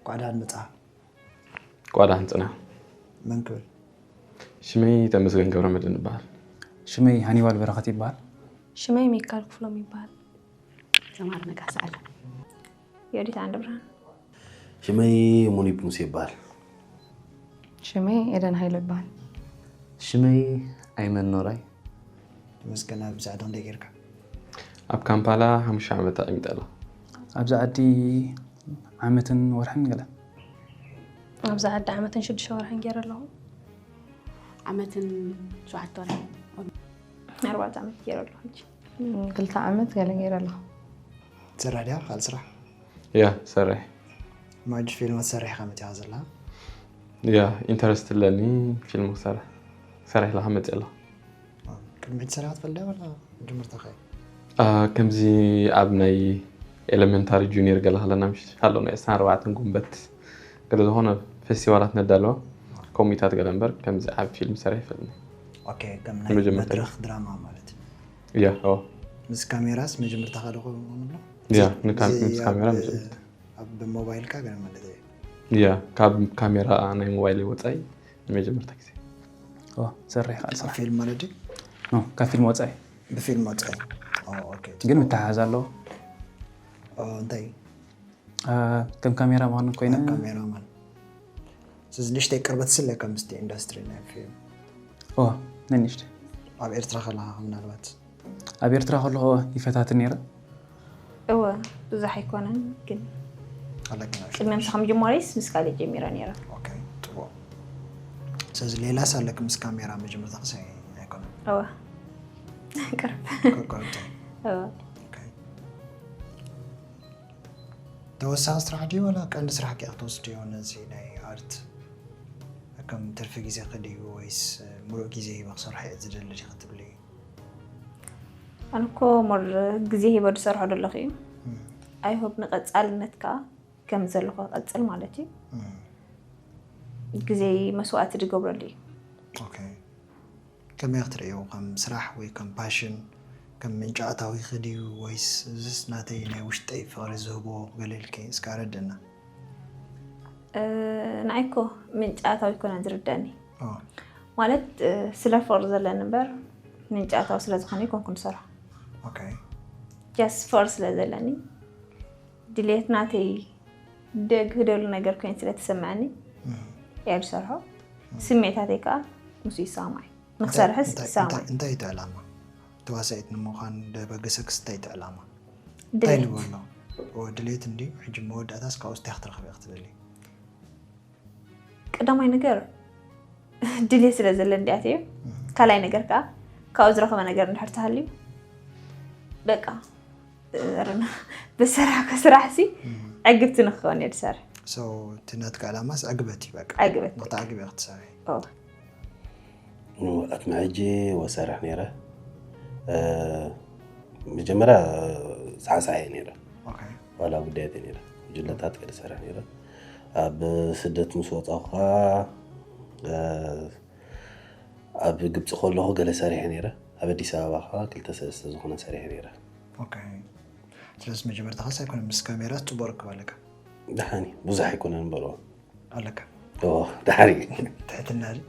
እንኳዕ ደሓን መጻኻ። እንኳዕ ደሓን ጽና። መን ክብል? ሽመይ ተመስገን ገብረመድህን ይበሃል። ሽመይ ሃኒባል በረኸት ይበሃል። ሽመይ ሚካል ክፍሎም ይበሃል። ሰማር ነጋሳ ኣለ። የወዲት ዓንደ ብርሃን። ሽመይ ሙኒብ ሙሴ ይበሃል። ሽመይ ኤደን ሃይለ ይበሃል። ሽመይ ኣይመን ኖራይ። ተመስገን፣ ኣብዚ ዓዲ ክንደይ ጌርካ? ኣብ ካምፓላ ሓሙሽተ ዓመት ኣቐሚጠ ኣለኹ። ኣብዚ ዓዲ ዓመትን ወርሕን ገለ። ኣብዚ ዓዲ ዓመትን ሽዱሽተ ወርሕን ገይረ ኣለኹ። ዓመትን ሸውዓተ ወርሕን። ኣርባዕተ ዓመት ገይረ ኣለኹ ሕጂ። ክልተ ዓመት ገለ ገይረ ኣለኹ። ትሰርሕ ድያ ካልእ ስራሕ? ያ ሰርሕ። ማጅ ፊልም ትሰርሕ ኢኻ መፂኻ ዘላ? ያ ኢንተረስት ኣለኒ ፊልም ክሰርሕ። ክሰርሕ ኢለ መፂ ኣለኹ። ቅድሚ ሕጂ ሰሪኻ ትፈልጥ ዲኻ ወላ መጀመርታኻ እዩ? አ፣ ከምዚ ኣብ ናይ ኤሌመንታሪ ጁኒየር ገለ ከለና ምሽ ኣሎ ናይ ዕስራን ኣርባዕተን ጉንበት ገለ ዝኾነ ፌስቲቫላት ነዳለዋ ኮሚታት ገለ እምበር ከምዚ ዓብ ፊልም ሰሪሕ ይፈልኒ። ኦኬ፣ ከም ናይ ንመጀመርታ መድረኽ ድራማ ማለት እዩ። እያ ኦ ምስ ካሜራስ መጀመርታኻ ዶ ክኸውን ኣሎ? እያ እዚ- ንካ- እዚ ምስ ካሜራ ኣብ- መጀመርታ ኣብ ብሞባይልካ ገለ ማለት እዩ። እያ ካብ ካሜራ ናይ ሞባይል ወፃኢ ንመጀመርታ ግዜ። ኦ፣ ዘሪኻ ኣብ ፊልም ማለት ድዩ? ኖ፣ ካብ ፊልም ወፃኢ ብፊልም ወፃኢ። ኦ፣ ኦኬ። ግን ምትሓዝ ኣለዎ። ኦ፣ እንታይ? አ፣ ከም ካሜራ ማን ኮይነ ኣብ ካሜራማን። ስለዚ ንእሽተይ ቅርበት ስለ ከም ምስቲ ኢንዱስትሪ ናይ ፊልም። ኦ፣ ንንሽተይ ኣብ ኤርትራ ከለኻ ምናልባት ኣብ ኤርትራ ከለኹ ይፈታትን ነይረ። እወ ብዙሕ ኣይኮነን ግን ኣለኪ ናብ ቅድሚ ምሳኻ ምጅማረይስ ምስ ካልእ ጀሚረ ነይረ። ኦኬ፣ ጽቡቕ። ስለዚ ሌላስ ኣለኪ ምስ ካሜራ መጀመርታ ክሳይ ኣይኮነን? እወ ቅርብ ከቆርብቲ። እወ ኦኬ። ተወሳኺ ስራሕ ድዩ ወላ ቀንዲ ስራሕ ኪ ክትወስድዮ ነዚ ናይ ኣርት? ከም ትርፊ ግዜኺ ድዩ ወይስ ሙሉእ ግዜ ሂበ ክሰርሖ እየ ዝደሊ ዲኺ ትብሊ? ኣነ እኮ ሞር ግዜ ሂበ ዝሰርሖ ዘለኹ እዩ። እም፣ ኣይሆፕ ንቐጻልነት ከዓ ከም ዘለኹ ክቐጽል ማለት እዩ። እም፣ ግዜ መስዋእቲ ዝገብረሉ እዩ። ኦኬ። ከመይ ክትርእዮ? ከም ስራሕ ወይ ከም ፓሽን፣ ከም ምንጪ ኣታዊኺ ድዩ ወይስ እዚስ ናተይ ናይ ውሽጠይ ፍቕሪ ዝህቦ ገለ ኢልኪ እስከ ኣረድእና። እ፣ ንዓይ እኮ ምንጪ ኣታዊ ኣይኮነን ዝርደኣኒ። ኦ፣ ማለት እ፣ ስለ ፍቕሪ ዘለኒ እምበር ምንጪ ኣታዊ ስለ ዝኾነ ኣይኮንኩን ዝሰርሖ። ኦኬ። ጃስት ፍቕሪ ስለ ዘለኒ ድሌት ናተይ ደግህደሉ ነገር ኮይኑ ስለ ተሰምዐኒ እም፣ እያ ዝሰርሖ። ስሜታተይ ከዓ ምስ ይሰማማዕ ንክሰርሕስ እንታይ- ይሰማማዕ። እንታይ- እንታይ እቲ ዕላማ? ተዋሳኢት ንምዃን ደበገሰክስ እንታይ እቲ ዕላማ? እንታይ ድሌት ንበሎ? ኦ፣ ድሌት እንድዩ። ሕጂ መወዳእታስ ካብኡ እንታይ ክትረኽቢ ኢኺ ትደሊ? ቀዳማይ ነገር ድሌት ስለ ዘለ እንዲያት እዩ። ካልኣይ ነገር ከዓ ካብኡ ዝረኸበ ነገር እንድሕር ተሃልዩ በቃ ርና ብሰራሕካ ስራሕ ሲ ዕግብቲ ንክኸውን እየ ዝሰርሕ። So እቲ ናትካ ዕላማስ ዕግበት እዩ በቃ። ዕግበት። ንክትዕግቢ ኢኺ ትሰርሒ። ኦ። ንብቕዓት መሕጂ ወሰርሕ ነይረ። እ፣ መጀመርያ ሳዕሳዕ እየ ነይረ። ኦኬ። ዋላ ጉዳያት እየ ነይረ። ጉጅለታት ገለ ሰርሕ ነይረ። ኣብ ስደት ምስ ወፃኹ ከዓ፣ እ፣ ኣብ ግብፂ ከለኹ ገለ ሰሪሐ ነይረ። ኣብ ኣዲስ ኣበባ ከዓ ክልተ ሰለስተ ዝኾነ ሰሪሐ ነይረ። ኦኬ። ስለዚ መጀመርታ ኸስ ኣይኮነ ምስ ካሜራ ጽቡቕ ርክብ ኣለካ? ደሓኒ ብዙሕ ኣይኮነን በልዎ። ኣለካ? ኦ፣ ደሓኒ። ትሕትና ድዩ?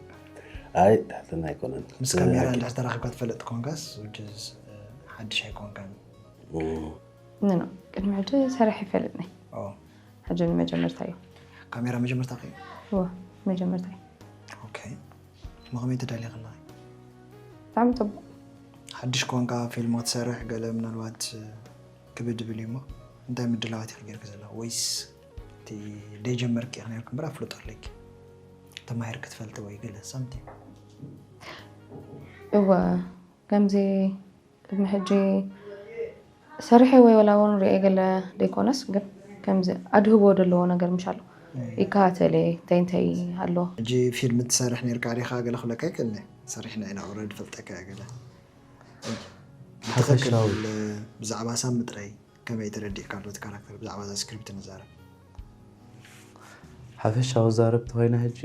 ኣይ ትሕትና ኣይኮነን። ምስ ካሜራ እ፣ እንድሕር ተራኺብካ ትፈልጥ ኮንካስ፣ which is፣ እ፣ ሓድሽ ኣይኮንካን። እም፣ ኖ፣ ቅድሚ ሕጂ ሰራሕ ይፈልጥኒ። ኦ፣ ሕጂ ንመጀመርታ እዩ። ካሜራ መጀመርታ ኸዩ? እወ፣ መጀመርታ እዩ። ኦኬ። እሞ ከመይ ተዳሊኽና? ብጣዕሚ ጽቡቕ። ሓድሽ ኮንካ ፊልም ክትሰርሕ ገለ ምናልባት፣ እ፣ ክብድ ብል እዩ እሞ እንታይ ምድላዋት ኢኺ ጌርኪ ዘለኺ? ወይስ እቲ ደይጀመርኪ ኢኺ ነርኪ እምበር ኣፍልጦ ኣለኪ? ተማሂርኪ ትፈልጢ ወይ ገለ ሳምቲንግ? እወ፣ ከምዚ ቅድሚ ሕጂ ሰሪሐ ወይ ወላ እውን ሪኤ ገለ ደይኮነስ፣ ግን ከምዚ ኣድህቦ ዘለዎ ነገር ምሽ ኣሎ። ይከታተል እየ፣ እንታይ እንታይ ኣሎ። ሕጂ ፊልም ትሰርሕ ነርካ ዲኻ? ገለ ክብለካ ይክእል እየ። ሰሪሕና ኢና ኦልሬዲ፣ ፈልጠካ እየ ገለ። ሓፈሻዊ። ብትኽክል ብዛዕባ ሳሚ ጥራይ ከመይ ተረዲእካ ኣሎ እቲ ካራክተር? ብዛዕባ እዛ ስክሪፕት ንዛረብ። ሓፈሻዊ ዛረብ ተኾይና ሕጂ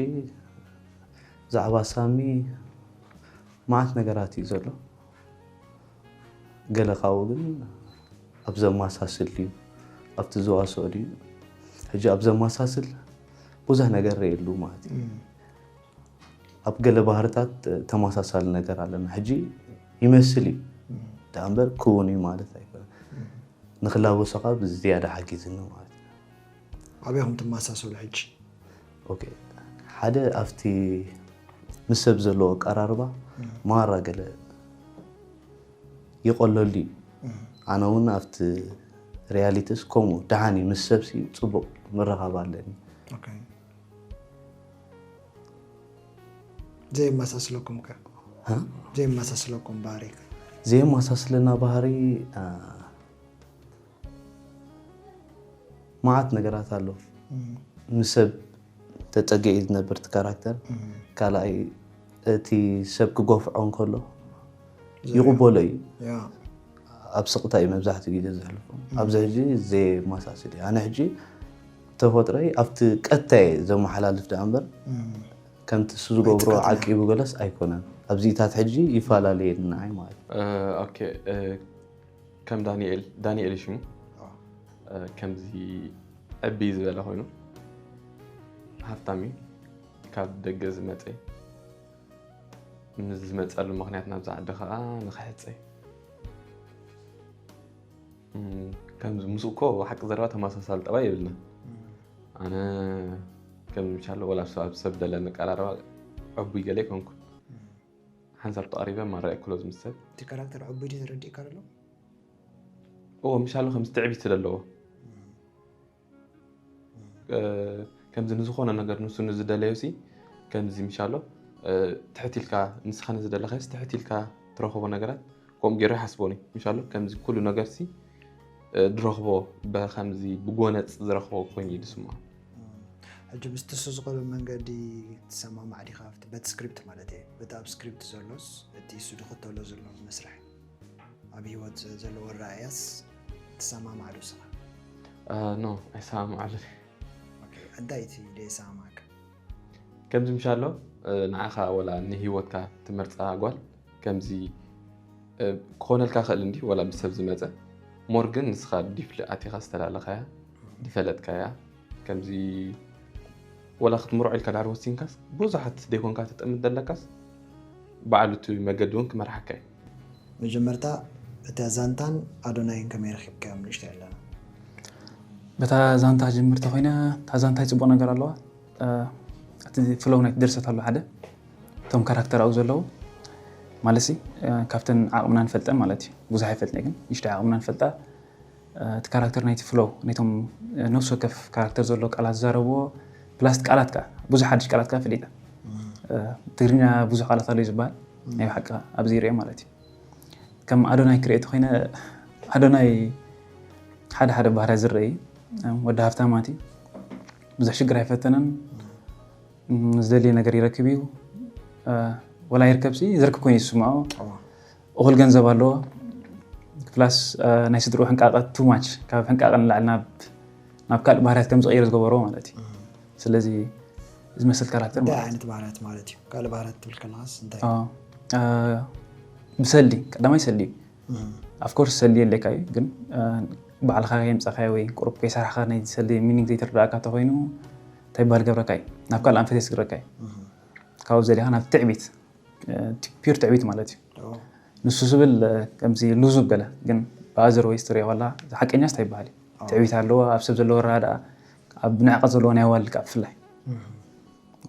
ብዛዕባ ሳሚ መዓት ነገራት እዩ ዘሎ። ገለ ካብኡ ግን ኣብ ዘማሳስል ድዩ ኣብቲ ዝዋስኦ ድዩ ሕጂ ኣብ ዘማሳስል ብዙሕ ነገር የሉ ማለት እዩ። ኣብ ገለ ባህርታት ተመሳሳሊ ነገር ኣለና። ሕጂ ይመስል እዩ ደኣ እምበር ክውን እዩ ማለት ኣይኮነን። ንክላበሶ ካብ ዝያዳ ሓጊዝኒ ማለት እዩ። ኣበይኹም ትመሳሰሉ ሕጂ? ኦኬ፣ ሓደ ኣብቲ ምስ ሰብ ዘለዎ ኣቀራርባ ማራ ገለ ይቆለሉ እዩ። ኣነ እውን ኣብቲ ሪያሊቲስ ከምኡ ደሓን እዩ፣ ምስ ሰብሲ ፅቡቅ ምረኻብ ኣለኒ። ኦኬ። ዘየመሳስለኩም ከ? ሃ? ዘየመሳስለኩም ባህሪ ከ? ዘየመሳስለና ባህሪ አ፣ መዓት ነገራት ኣሎ። ምስ ሰብ ተፀጊዒ ዝነብር እቲ ካራክተር፣ ካልኣይ እቲ ሰብ ክጎፍዖ እንከሎ ይቕበሎ እዩ። ያ ኣብ ስቕታ እዩ መብዛሕትኡ ግዜ ዘሕልፎ። ኣብዚ ሕጂ ዘየመሳስል እዩ። ኣነ ሕጂ ተፈጥሮይ ኣብቲ ቀጥታ እየ ዘመሓላልፍ ደኣ እምበር ከምቲ እሱ ዝገብሮ ኣይትቀጥና። ዓቂቡ ገለስ ኣይኮነን። ኣብዚታት ሕጂ ይፈላለየኒ ንዓይ ማለት እዩ። እ፣ ኦኬ፣ እ፣ ከም ዳንኤል ዳንኤል እዩ ሽሙ። እ፣ ከምዚ ዕብይ ዝበለ ኮይኑ ሃፍታም እዩ። ካብ ደገ ዝመፀ እዩ። ምስ ዝመፀሉ ምክንያት ናብዚ ዓዲ ከዓ ንክሕፀ እዩ። እም፣ ከምዚ ምስኡ እኮ ሓቂ ዘረባ ተመሳሳሊ ጠባይ የብልና። ኣነ ከም ምሻሎ ወላ ሰብ ሰብ ደለኒ ቀራረባ ዕቡይ ገለ ኣይኮንኩን። ሓንሳብ ተቐሪበ ማራ እኩሎ ዝምሰል። እቲ ካራክተር ዕቡይ ድዩ ተረዲእካ ዘሎ? እዎ ምሻሎ ከምዚ ትዕቢት ስለ ኣለዎ እ፣ ከምዚ ንዝኾነ ነገር ንሱ ንዝደለዮ ሲ ከምዚ ምሻሎ እ፣ ትሕት ኢልካ ንስኻ ንዝደለኻዮስ ትሕት ኢልካ ትረኽቦ ነገራት ከምኡ ገይሩ ይሓስቦ ኒ ምሻሎ ከምዚ ኩሉ ነገር ሲ እ፣ ዝረኽቦ ብከምዚ ብጎነፅ ዝረኽቦ ኮይኑ እዩ ዝስምዖ። ሕጂ ምስቲ እሱ ዝኸዶ መንገዲ ትሰማማዕ ዲኻ? ኣብቲ በቲ ስክሪፕት ማለት እየ። በቲ ኣብ ስክሪፕት ዘሎስ እቲ እሱ ዝኽተሎ ዘሎ መስርሕ ኣብ ህይወት ዘለዎ ኣረኣእያስ ትሰማማዕ ዶ ንስኻ? ኖ ኣይሰማማዓሉን። ኦኬ፣ እንታይ እቲ ደይሰማማዕካ? ከምዚ ምሻሎ እ፣ ንዓኻ ወላ ንህይወትካ ትመርፃ ጓል ከምዚ እ፣ ክኾነልካ ክእል እንዲ ወላ ብሰብ ዝመፀ ሞር ግን ንስኻ ዲፍሊ ኣቲኻ ዝተላለኻያ ዝፈለጥካያ ከምዚ ወላ ክትምርዖ ኢልካ ድሓር ወሲንካስ ብዙሓት ደይኮንካ ተጠምት ዘለካስ በዓሉ እቲ መገዲ እውን ክመርሓካ እዩ። መጀመርታ እታ ዛንታን ኣዶናይን ከመይ ረኺብካዮም ንእሽተይ ኣለና? በታ ዛንታ ጅምር ተኮይነ እታ ዛንታ ጽቡቅ ነገር ኣለዋ። እ፣ እቲ ፍሎው ናይቲ ድርሰት ኣሎ ሓደ እቶም ካራክተር ኣብኡ ዘለዉ ማለት ሲ እ፣ ካብተን ዓቕምና ንፈልጠን ማለት እዩ። ብዙሕ ኣይፈልጥን ግን ንእሽተይ ዓቕምና ንፈልጣ እ፣ እቲ ካራክተር ናይቲ ፍሎው ናይቶም እ፣ ነፍሲ ወከፍ ካራክተር ዘሎ ቃላት ዝዛረብዎ ፕላስ ቃላት ከዓ ብዙሕ ሓድሽ ቃላት ከዓ ፈሊጠ። እ፣ ትግርኛ ብዙሕ ቃላት ኣሎ እዩ ዝበሃል ናይ ብሓቂ ኣብዚ ይሪኦ ማለት እዩ። ከም ኣዶናይ ክሪኦ ተኮይነ ኣዶናይ ሓደ ሓደ ባህርያ ዝረኢ ወዲ ሃፍታማት እዩ። ብዙሕ ሽግር ኣይፈተነን። ዝደልየ ነገር ይረክብ እዩ። ወላ ይርከብ ሲ ዝረክብ ኮይኑ ይስምዖ። እኹል ገንዘብ ኣለዎ። ፕላስ ናይ ስድርኡ ሕንቃቐ ቱ ማች ካብ ሕንቃቐ ንላዕሊ ናብ ናብ ካልእ ባህርያት ከም ዝቐይር ዝገበሮ ማለት እዩ። ስለዚ ዝመስል ካራክተር እንታይ ማለት እዩ። ዓይነት ባህርያት ማለት እዩ? ካልእ ባህርያት ትብል ከለኻስ እንታይ? ብሰልዲ ቀዳማይ ሰልዲ እዩ። ኣፍኮርስ ሰልዲ የድልየካ እዩ ግን ባዕልኻ ከየምፃኻዮ ወይ ቁሩብ ከይሰራሕካ ናይ ሰልዲ ሚኒንግ ዘይተረዳእካ ተኮይኑ እንታይ ባል ገብረካ እዩ ናብ ካልእ ኣንፈት የስግረካ እዩ። ካብኡ ዘሊኻ ናብ ትዕቢት ፒር ትዕቢት ማለት እዩ። ንሱ ዝብል ከምዚ ሉዙብ ገለ ግን ብኣዘር ወይ ስትሪኦ ከላ ሓቀኛስ እንታይ ይበሃል እዩ? ትዕቢት ኣለዎ ኣብ ሰብ ዘለዎ ረዳኣ ኣብ ንዕቀት ዘለዎ ናይ ኣዋልድ ከዓ ብፍላይ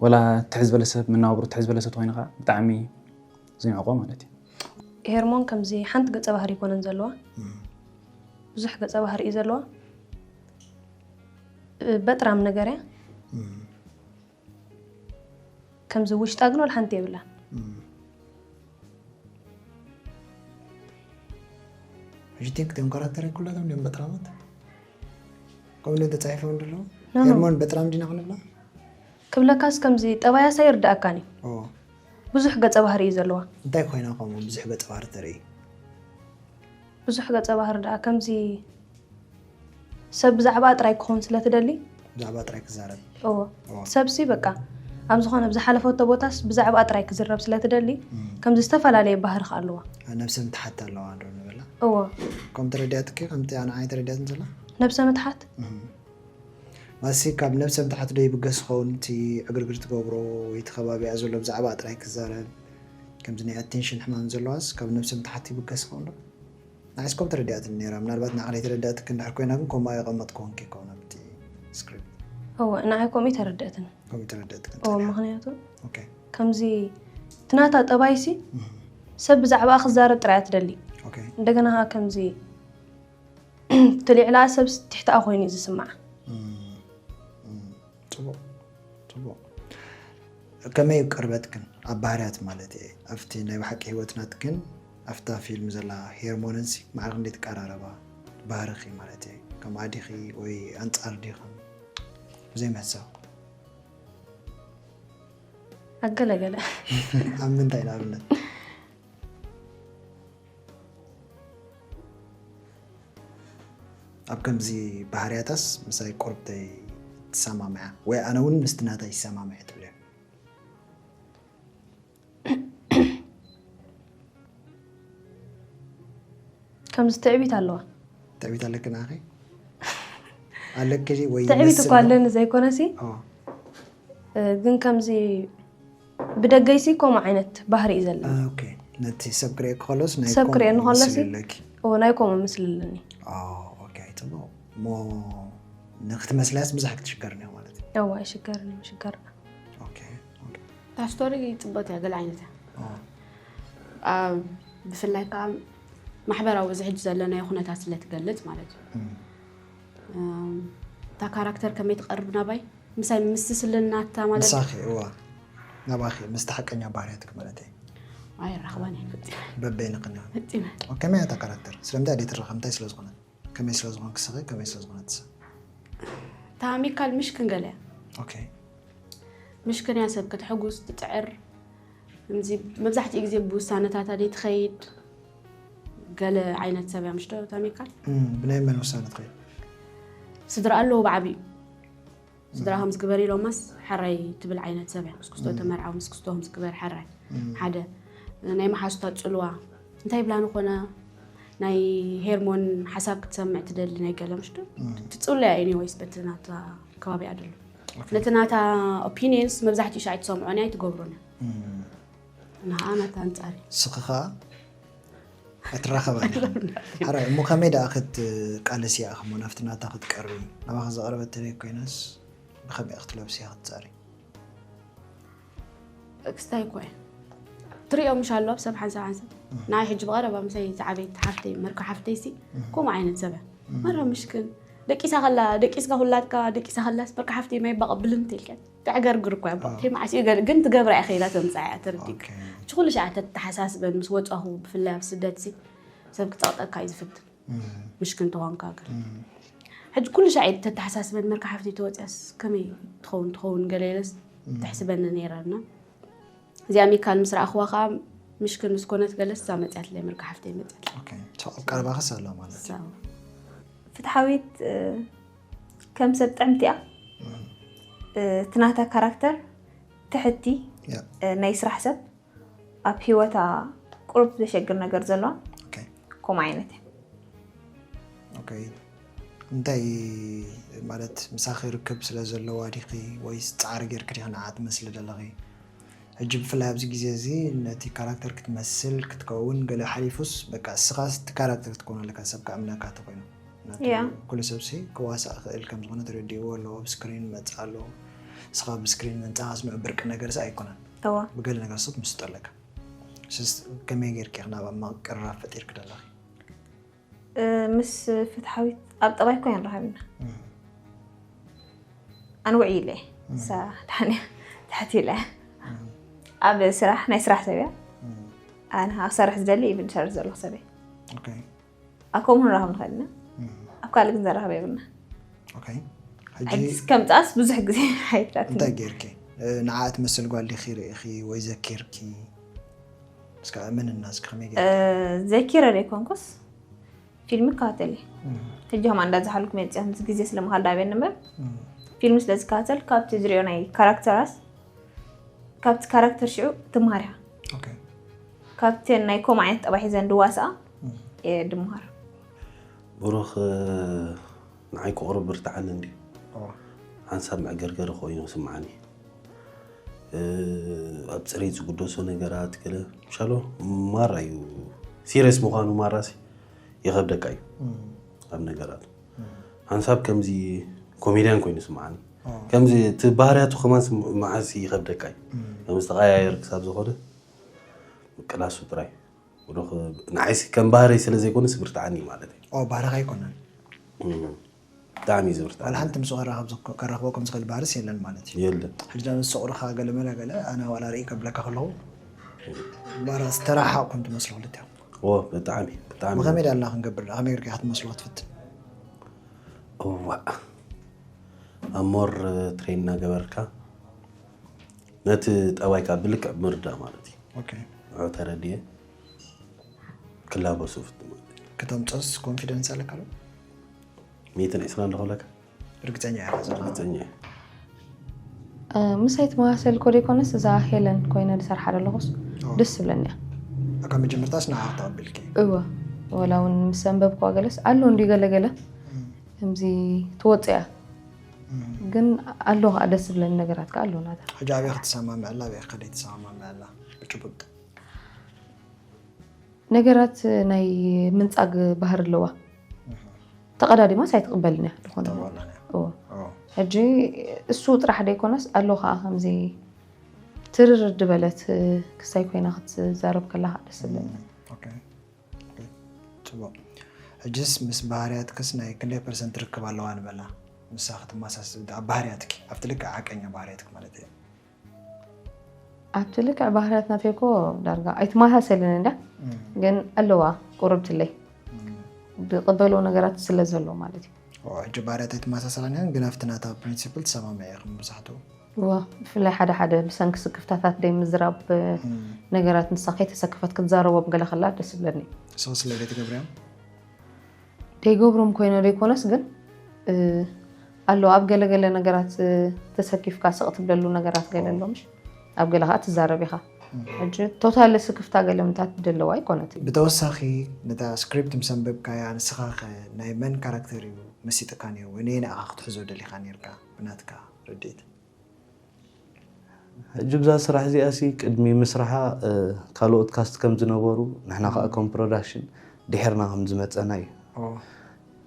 ወላ ትሕዝ ዝበለ ሰብ መናብሩ ትሕዝ ዝበለ ሰብ ተኮይንካ ብጣዕሚ ዝንዕቆ ማለት እዩ። ሄርሞን ከምዚ ሓንቲ ገፀ ባህሪ ይኮነን ዘለዋ ብዙሕ ገፀ ባህሪ እዩ ዘለዋ በጥራም ነገር እያ ከምዚ ውሽጣ ግን ወላ ሓንቲ የብላን ሕጂ ቲንክ ቶም ካራክተር ኩላቶም ድም በጥራማት ከምኡ ድም ተፃሒፎም ደለዉ No, no. ሄርሞን በጥራም ዲና ክንብላ ክብለካስ ከምዚ ጠባያሳ ይርዳእካን እዩ ኦ ብዙሕ ገፀ ባህሪ እዩ ዘለዋ እንታይ ኮይና ከምኡ ብዙሕ ገፀ ባህሪ ተርኢ ብዙሕ ገፀ ባህሪ ደኣ ከምዚ ሰብ ብዛዕባ ጥራይ ክኾን ስለ ትደሊ ብዛዕባ ጥራይ ክዛረብ እዎ ሰብሲ በቃ ኣብ ዝኾነ ብዝሓለፈቶ ቦታስ ብዛዕባ ጥራይ ክዝረብ ስለ ትደሊ ከምዚ ዝተፈላለየ ባህሪ ከ ኣለዋ ነብሰ ምትሓት ኣለዋ ዶ ንበላ እዎ ከም ተረዲኣትኪ ከምቲ ኣነ ዓይ ተረዲኣትን ዘላ ነብሰ ምትሓት ማሲ ካብ ነብሰ ምትሓት ዶ ይብገስ ይኸውን? እቲ ዕግርግር ትገብሮ ወይ እቲ ከባቢኣ ዘሎ ብዛዕባ ጥራይ ክዛረብ፣ ከምዚ ናይ ኣቴንሽን ሕማም ዘለዋስ ካብ ነብሰ ምትሓት ይብገስ ይኸውን ዶ? ንዓይስ ከምኡ ተረዲኣትኒ ነይራ። ምናልባት ንዓኻ ዘይተረድኣትኪ እንድሕር ኮይና ግን ከምኡ ኣየቐመጥክዎን ከይከውን ኣብቲ ስክሪፕት። እወ፣ ንዓይ ከምኡ ተረድኣትኒ። ከምኡ ተረድኣትክን እወ፣ ጸኒሓ። ምኽንያቱ ኦኬ። ከምዚ እቲ ናታ ጠባይሲ እህ፣ ሰብ ብዛዕባኣ ክዛረብ ጥራይ እያ ትደሊ። ኦኬ። እንደገና ኸኣ ከምዚ እቲ ልዕላኣ ሰብስ ትሕታኣ ኮይኑ እዩ ዝስምዓ። እም፣ እም፣ ጽቡቕ፣ ጽቡቕ። ከመይ እዩ ቅርበትክን ኣብ ባህርያት ማለት እየ፣ ኣብቲ ናይ ብሓቂ ህይወት ናትክን ኣብታ ፊልም ዘላ ሄርሞንን ሲ ማዕረ ክንደይ ትቀራረባ? ባህርኺ ማለት እየ፣ ከምኣ ዲኺ ወይ ኣንጻር ዲኽን? ብዘይ ምሕሳብ። ኣገለገለ። ኣብ ምንታይ ንኣብነት? ኣብ ከምዚ ባህርያታስ ምሳይ ቁርብተይ ትሰማምዐ ወይ ኣነ እውን ምስቲ ናተይ ይሰማምዐ ትብልዮ? ከምዚ ትዕቢት ኣለዋ። ትዕቢት ኣለኪ ንዓኺ? ኣለኪ ወይ ትዕቢት ይመስል እኳ ዶ? ኣለኒ ዘይኮነሲ፣ ኦ። እ፣ ግን ከምዚ ብደገይሲ ከምኡ ዓይነት ባህሪ እዩ ዘለኒ። አ፣ ኦኬ። ነቲ ሰብ ክርእየኪ ከሎስ ናይ ሰብ ከምኡ ክርእየኒ ከሎሲ፣ ምስሊ ኣለኪ? ኦ፣ ናይ ከምኡ ምስሊ ኣለኒ። ኦ፣ ኦኬ፣ ጽቡቕ። እሞ ንክትመስልያስ ብዙሕ ክትሽገርን ኢኹ ማለት እዩ? እወ፣ ኣይሽገርን እየ፣ ምሽገር። ኦኬ፣ ኦኬ። እታ ስቶሪ ጽብቕቲ እያ፣ ገለ ዓይነት እያ። ኦ። ኣብ፣ ብፍላይ ከኣ ማሕበራዊ እዚ ሕጂ ዘለናዮ ኩነታት ስለ ትገልጽ ማለት እዩ። እም። እም፣ እታ ካራክተር ከመይ ትቐርብ ናባይ? ምሳይ ምስ ስልናታ ማለት ንሳኺ፣ እዋ። ናባኺ፣ ምስቲ ሓቀኛ ባህርያትኪ ማለት እየ። ኣይራኸባን እየ፣ ፈጺመ። በበይንኽን ኢኹን። ፈጺመ። ኦ፣ ከመይ እያ እታ ካራክተር? ስለምንታይ ድየ ትራኸብ? እንታይ ስለ ዝኾነት? ከመይ ስለ ዝኾንኪ ንስኺ? ከመይ ስለ ዝኾነት ንሳ? እታ ሚካል ምሽክን ገለ እያ። ኦኬ። ምሽክን እያ፣ ሰብ ከተሐጉስ ትጽዕር። ከምዚ መብዛሕትኡ ግዜ ብውሳነታታ ደይ ትኸይድ። ገለ ዓይነት ሰብ እያ፣ ምሽ ዶ እታ ሚካል? እም፣ ብናይ መን ውሳነ ትኸይድ? ስድራ ኣለዉ ብዓቢኡ። ስድራ እም። ከምዚ ግበር ኢሎማስ ሕራይ ትብል ዓይነት ሰብ እያ። ምስ ክስቶ እም። ተመርዓው፣ ምስ ክስቶ ከምዚ ግበር ሕራይ። እም። ሓደ፣ ናይ መሓዙታ ጽልዋ። እንታይ ይብላ ንኾነ፣ ናይ ሄርሞን ሓሳብ ክትሰምዕ ትደሊ ናይ ገለ፣ ምሽ ዶ? እም። ትጽልያ ኤኒዌይስ በቲ ናታ ከባቢኣ ደሎ። ኦኬ። ነቲ ናታ ኦፒኒየንስ መብዛሕትኡ ሻዕ ኣይትሰምዖን እያ፣ ኣይትገብሮን እያ። እም። ንዓኣ ናታ ኣንጻር እዩ። ንስኺ ኸኣ ኣይትራኸባን ኢኺ። ሓራይ፣ እሞ ከመይ ደኣ ክትቃለስያ ኢኺ እሞ ናብቲ ናታ ክትቀርቢ? ናባኺ ዘቕረበት ተለይ ኮይናስ ብኸመይ ክትለብስያ ክትጸሪ? ክስታይ እኮ እየ። ትሪኦ ምሽ ኣሎ ኣብ ሰብ ሓንሳብ ሓንሳብ። እህ። ንዓይ ሕጂ ብቐረባ ምሳይ ዝዓበየት ሓፍተይ፣ መርካ ሓፍተይሲ፣ እህ። ከምኡ ዓይነት ሰብ እያ። እህ። መራ ምሽክን። ደቂሳ ከላ፣ ደቂስካ ኩላትካ፣ ደቂሳ ከላስ መርካ ሓፍተይ ማይ ባቐብልን ትልካ። ተዕገርግር እኮ እያ። ኣዎ። ከይ መዓስ እዩ ገር-፣ ግን ትገብራ እያ፣ ከይዳ ተምጽኣ እያ፣ ተረዲእካ። ኦኬ። ሕጂ ኩሉ ሻዕ ተተሓሳስበን ምስ ወጻኹ፣ ብፍላይ ኣብ ስደትሲ፣ ሰብ ክጸቕጠካ እዩ ዝፍትን። እም። ምሽክን ተኾንካ ግን። እም። ሕጂ ኩሉ ሻዕ ተተሓሳስበን፣ መርካ ሓፍተይ ተወጽያስ ከመይ ትኸውን፣ ትኸውን ገለ ኢለስ እም። ተሕስበኒ ነይራ እና። እዚኣ ሚካል ምስ ረኣኽዋ ኸኣ ምሽክን ምስ ኮነት ገለስ እዛ መጽያትለይ፣ መርካ ሓፍተይ መጽያት። ኦኬ። ሶ ኣብ ቀረባኽስ ኣላ ማለት እዩ። ሶ። ፍትሓዊት፣ እ፣ ከም ሰብ ጥዕምቲ እያ። እም። እ፣ እቲ ናታ ካራክተር ትሕቲ፣ ያ። እ፣ ናይ ስራሕ ሰብ፣ ኣብ ህይወታ ቁሩብ ዘሸግር ነገር ዘለዋ ኦኬ። ከምኡ ዓይነት እያ። ኦኬ። እንታይ ማለት ምሳኺ ርክብ ስለ ዘለዋ ዲኺ ወይስ ጻዕሪ ጌርኪ ዲኺ ንዓ ትመስሊ ዘለኺ? ሕጂ ብፍላይ ኣብዚ ግዜ እዚ ነቲ ካራክተር ክትመስል ክትከውን ገለ ሓሊፉስ በቃ እስኻስ እቲ ካራክተር ክትከውን ኣለካ፣ ሰብ ከኣምነካ እንተኾይኑ። ምኽንያቱ ያ። ኩሉ ሰብሲ ክዋሳእ ክእል ከም ዝኾነ ተረዲእዎ ኣሎ፣ ኣብ ስክሪን መጽእ ኣሎ። ንስኻ ኣብ ስክሪን ምምጻእ ኣስምዑ ብርቂ ነገርሲ ኣይኮነን። እዋ። ብገለ ነገር ሰብ ትምስጦ ኣለካ። ስስ-፣ ከመይ ጌርኪ ኢኺ ናብኣ ምቅርራብ ፈጢርኪ ዘለኺ? እ፣ ምስ ፍትሓዊት ኣብ ጠባይ እኮ ኢና ንራኸብ ኢና። እም። ኣነ ውዕይ ኢለ እየ። እም። እሳ ደሓን እያ፣ ትሕት ኢለ እያ። እም። ኣብ ስራሕ፣ ናይ ስራሕ ሰብ እያ። እም። ኣነ ክሰርሕ ዝደሊ፣ ኢቭን ዝሰርሕ ዘለኹ ሰብ እየ። ኦኬ። ኣብ ከምኡ ክንራኸብ ንኽእል ኢና። እም። ኣብ ካልእ ግን ዘራኽብ የብልና። ኦኬ። ሕጂ ሕጂ እስከ ምጻስ ብዙሕ ግዜ ሓይታት እንታይ ጌርኪ? እ፣ ንዓኣ ትመስል ጓል ዲኺ ርኢኺ ወይ ዘኪርኪ? እስከ እመንና እስከ ከመይ እ፣ ጌርኪ? ዘኪረ ዘይኮንኩስ ፊልም እከታተል እየ። እም። ሕጂ ኸማ እንዳዝሓልኩ መጽያ ምስ ግዜ ስለ ምኻድ ዳቤን እምበር እም። ፊልም ስለ ዝከታተል ካብቲ ዝሪኦ ናይ ካራክተራስ ካብቲ ካራክተር ሽዑ ትምሃር ኢኻ። ኦኬ። ካብተን ናይ ከምኡ ዓይነት ጠባይ ሒዘን ድዋስኣ እም። እየ ድምሃር። ብሩኽ፣ እ፣ ንዓይ ክቕርብ ብርትዓኒ እንድዩ። እዋ። ሓንሳብ መዕገርገሪ ኮይኑ ስምዓኒ። ኣብ ፅሬት ዝጉደሶ ነገራት ገለ ሻሎ ማራ እዩ። ሲሪየስ ምዃኑ ማራሲ ይኸብደካ እዩ። ኣብ ነገራት ሓንሳብ ከምዚ ኮሜድያን ኮይኑ ስምዓኒ። ከምዚ እቲ ባህርያቱ ከማን መዓስ ይኸብደካ እዩ። ከም ዝተቐያየር ክሳብ ዝኾነ ምቅላሱ ጥራይ ንዓይሲ ከም ባህርይ ስለ ዘይኮነ ስብርትዓኒ ማለት እዩ። ባህርኻ ኣይኮነን። ብጣዕሚ እዩ ዝብርትዓኒ። ሓንቲ ምስ ከራኽቦ ከም ዝኽእል ባህርስ የለን ማለት እዩ። የለን። ሕጂ ምስ ስቑርኻ ገለመለ ገለ ኣነ ዋላ ርኢ ከብለካ ከለኹ ባራ ዝተራሓቕኩም ትመስሉ ክልቲኹም። ዎ ብጣዕሚ ብጣዕሚ። ብኸመይ ዳልና ክንገብር ከመይ ጌርካ ክትመስሉ ክትፍትን? እዋ ኣብ ሞር ትሬን እናገበርካ ነቲ ጠባይካ ብልክዕ ምርዳእ ማለት እዩ። ኦኬ። ንዑ ተረድየ ክላበሱ ፍትም። ክተምፅኦስ ኮንፊደንስ ኣለካ ዶ? ሚእትን ዕስራን ዶ ክብለካ? ርግፀኛ ኢኻ ዘሎ? ርግፀኛ እየ። ምሳይ ትመሳሰል እኮ ዘይኮነስ እዛ ሄለን ኮይነ ዝሰርሓ ዘለኹስ ደስ ትብለኒ እያ። ካብ መጀመርታስ ንዓ ተቐቢልኪ? እወ፣ ወላ እውን ምስ ኣንበብክዋ ገለስ ኣሎ እንድዩ ገለ ገለ ከምዚ ትወፅእ እያ። ግን ኣሎ ከዓ ደስ ዝብለኒ ነገራት ከዓ ኣሎ ናታ። ሕጂ ኣበይ ክትሰማምዐላ ኣበይ ከ ዘይትሰማማምዐላ ብጭቡጥ? ነገራት ናይ ምንጻግ ባህሪ ኣለዋ። ተቐዳዲማስ ኣይትቕበልን እያ ዝኾነ። ተቐበልን እያ። እዎ። ኦ። ሕጂ እሱ ጥራሕ ደይኮነስ ኣሎ ከዓ ከምዚ ትርር ድበለት ክስታይ ኮይና ክትዛረብ ከላ ከዓ ደስ ዝብለኒ። ኦኬ። ጽቡቕ። ሕጅስ ምስ ባህርያትክስ ናይ ክንደይ ፐርሰንት ርክብ ኣለዋ ንበላ? ንሳ ክትመሳሰል ኣብ ባህርያትኪ ኣብቲ ልክዕ ሓቀኛ ባህርያትኪ ማለት እየ። ኣብቲ ልክዕ ባህርያት ናተይ እኮ ዳርጋ ኣይትመሳሰልን እንዳ ግን ኣለዋ ቁርብትለይ ድቕበሎ ነገራት ስለ ዘሎ ማለት እዩ። ሕጂ ባህርያት ኣይትመሳሰላን እያን ግን ኣብቲ ናታ ፕሪንሲፕል ትሰማምዕ ኢኹም መብዛሕትኡ። እዋ ብፍላይ ሓደ ሓደ ብሰንኪ ስክፍታታት ደይ ምዝራብ ነገራት ንሳ ከይተሰከፈት ክትዛረቦም ገለ ከላ ደስ ይብለኒ። ንስኺ ስለደይ ትገብርዮም? ደይገብሮም ኮይነ ደይኮነስ ግን ኣሎ ኣብ ገለገለ ነገራት ተሰኪፍካ ስቕ ትብለሉ ነገራት ገለ ኣሎ ምሽ ኣብ ገለ ከዓ ትዛረብ ኢኻ ሕጂ ቶታሊ ስክፍታ ገለ ምታት ደለዋ ኣይኮነት። ብተወሳኺ ነታ ስክሪፕት ምስ ኣንበብካያ ንስኻ ኸ ናይ መን ካራክተር እዩ መሲጥካ ነይሩ ወይ ነየናይ ኢኻ ክትሕዞ ደሊኻ ነይርካ ብናትካ ርድኢት? ሕጂ ብዛ ስራሕ እዚኣ ሲ ቅድሚ ምስርሓ ካልኦት ካስት ከም ዝነበሩ ንሕና ከዓ ከም ፕሮዳክሽን ድሕርና ከም ዝመፀና እዩ።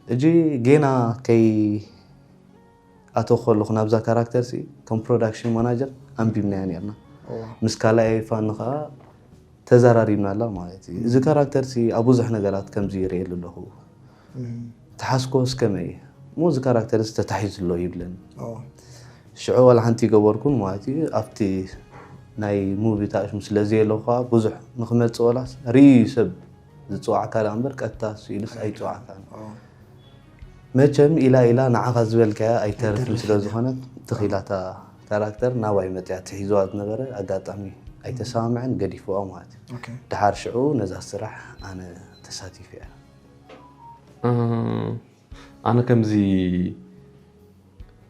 ሕጂ ጌና ከይ ኣተው ከለኹ ናብዛ ካራክተር ሲ ከም ፕሮዳክሽን ማናጀር ኣንቢብናያ ነርና። ምስ ካልኣይ ፋኒ ከዓ ተዘራሪብናላ ማለት እዩ። እዚ ካራክተር ሲ ኣብ ብዙሕ ነገራት ከም ዝይርእየሉ ኣለኹ። ተሓስኮ እስከመይ እሞ እዚ ካራክተር እዚ ተታሒዙ ኣሎ ይብለኒ። ሽዑ ዋላ ሓንቲ ይገበርኩን ማለት እዩ ኣብቲ ናይ ሙቪ ታእሽሙ ስለ ዘየለኹ ከዓ ብዙሕ ንክመፅእ ዋላስ ርእዩ ሰብ ዝፅዋዕካ ደኣ እምበር ቀጥታ እሱ ኢሉስ ኣይፅዋዕካን። መቸም ኢላ ኢላ ንዓኻ ዝበልካያ ኣይተርፍን ስለ ዝኾነት ትኽ ኢላ እታ ካራክተር ናባይ መፅያ ትሒዝዋ ዝነበረ ኣጋጣሚ ኣይተሰማምዐን ገዲፍዋ ማለት እዩ። ድሓር ሽዑ ነዛ ስራሕ ኣነ ተሳቲፈያ። ኣነ ከምዚ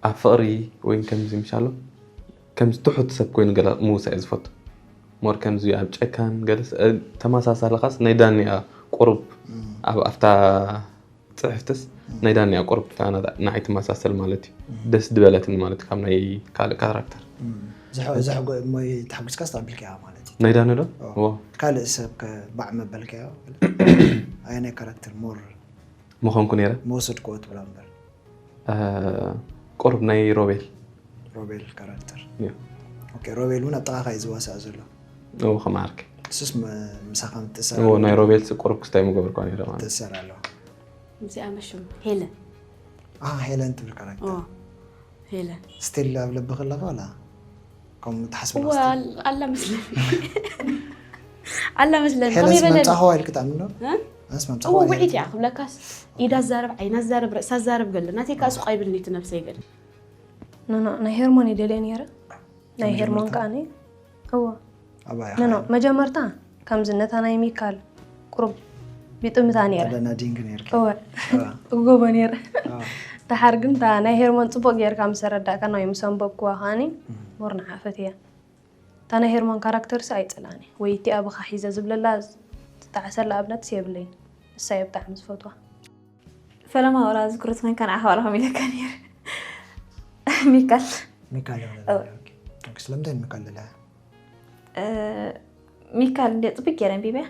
ኣብ ፍቕሪ ወይ ከምዚ ምሻሎ ከምዚ ትሑት ሰብ ኮይኑ ገለ ምውሳእ እየ ዝፈቱ። ሞር ከምዚ ኣብ ጨካን ገለስ ተመሳሳሊ ኻስ ናይ ዳኒ እያ ቁሩብ ኣብ ኣብታ ፅሕፍትስ ናይ ዳኒ እያ ቁሩብ ንዓይ ትመሳሰል ማለት እዩ። ደስ ዝበለትኒ ማለት ካብ ናይ ካልእ ካራክተር። ተሓጒስካ ዝተቐቢልካ ማለት እዩ። ናይ ዳኒ ዶ? ካልእ ሰብ ባዕ መበልካዮ ኣየናይ ካራክተር ሞር ምኾንኩ ነይረ መወሰድክዎ ትብላ እምበር። ቁሩብ ናይ ሮቤል። ሮቤል ካራክተር። ያ። ኦኬ፣ ሮቤል እውን ኣብ ጥቓኻ እዩ ዝዋሳእ ዘሎ። እዎ፣ ከም ዓርኪ። እሱስ መ- ምሳኻ ምትእሰር እዎ፣ ኣለዎ? ናይ ሮቤል ሲ ቁሩብ ክስታይ ምገበርኳ ነይረ ማለት። ትእሰር ኣለዎ። እዚኣ መሽም ሄለን። ኣሃ፣ ሄለን ትብል ካራክተር። ኦ፣ ሄለን። ስቲል ኣብ ልብኺ ኣለኻ ዋላ? ከምኡ ትሓስብላ እዋ ስቲል? ኣላ መስለኒ። ኣላ መስለኒ። ከመይ ሄለንስ በለኒ? መምጻእኽዋ ኢልኪ ትኣምኒ ዶ? እ? ኣነስ እዎ መምጻእኽዋ ኢለ ውዒት እያ ክብለካስ ኢዳ ትዛረብ ዓይና ትዛረብ ርእሳ ትዛረብ ገለ ናተይ ከዓ ሱቕ ኣይብልኒ እቲ ነብሰይ ገለ ኖኖ ናይ ሄርሞን ይደልየ ነይረ ናይ ሄርሞን ከዓኒ እዎ ኣባይ ኖኖ መጀመርታ ከምዚ ነታ ናይ ሚካል ቁሩብ ይጥምታ ነይረ ኣዳና ዲንግ ነይርኪ እወ እጎቦ ነይረ ደሓር ግን እታ ናይ ሄርሞን ፅቡቅ ጌርካ ምስ ኣረዳእካና ወይ ምስ ኣንበብክዋ ከዓኒ ሞር ንዓፈት እያ እታ ናይ ሄርሞን ካራክተርሲ ኣይፅላእን እየ ወይ እቲኣ ብኻ ሒዘ ዝብለላ ዝጠዓሰላ ኣብነትስ የብለይን ንሳ እየ ብጣዕሚ ዝፈትዋ ፈለማ ዋላ ዝክሩት ኮይንካ ንዓኻ ዋላ ከም ኢለካ ነይረ ሚካል ሚካል ኦ። ስለምንታይ ሚካል ደላ እ፣ ሚካል እንደ ፅቡቅ ገይረ ኣንቢበያ።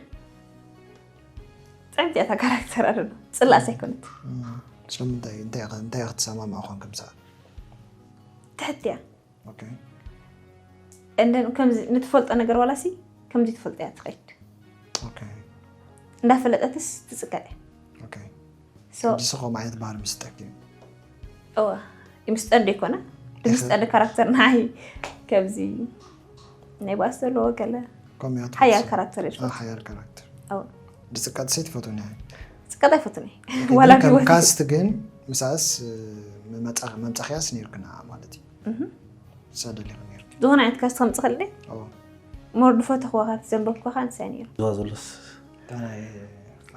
ፅዕምቲ እያ እታ ካራክተር ኣለ። ፅላስ ኣይኮነት። ስለምንታይ እንታይ ኢኻ- እንታይ ክትሰማማዕ ኾንክ ምሳኣ? ትሕት እያ። ኦኬ እንደን ከምዚ ንትፈልጦ ነገር ዋላሲ ከምዚ ትፈልጦ እያ ትኸይድ። ኦኬ እንዳፈለጠትስ ትፅቀዕ እያ። ኦኬ So ንስኻ ዓይነት ባህሪ ምስጠክ እዩ እዋ ይምስጠን ዶ ይኮነ? ዝምስጠን ካራክተር ንዓይ ከምዚ ናይ ባስ ዘለዎ ገለ ከምኡ እያ ሓያል ትመስል። ካራክተር አ፣ ይፈልጥ። ሓያል ካራክተር ኣው ዝፅቀጥ ሰይ ትፈትውኒ እያ ዝቀጣ ይፈትኒ ዋላ ግን ከም ቢወት ካስት ግን ምሳስ መምፃኽያስ ነይርክና ማለት እዩ እህ። ሳደሊኹ ነይርክ ዝኾነ ዓይነት ካስት ከምፅእ ከለ ኦ ሞር ዝፈተኽዋ ካብቲ ዘንበብኩኻ ንሳ ነይሩ ዝዋ ዘሎስ እታ ናይ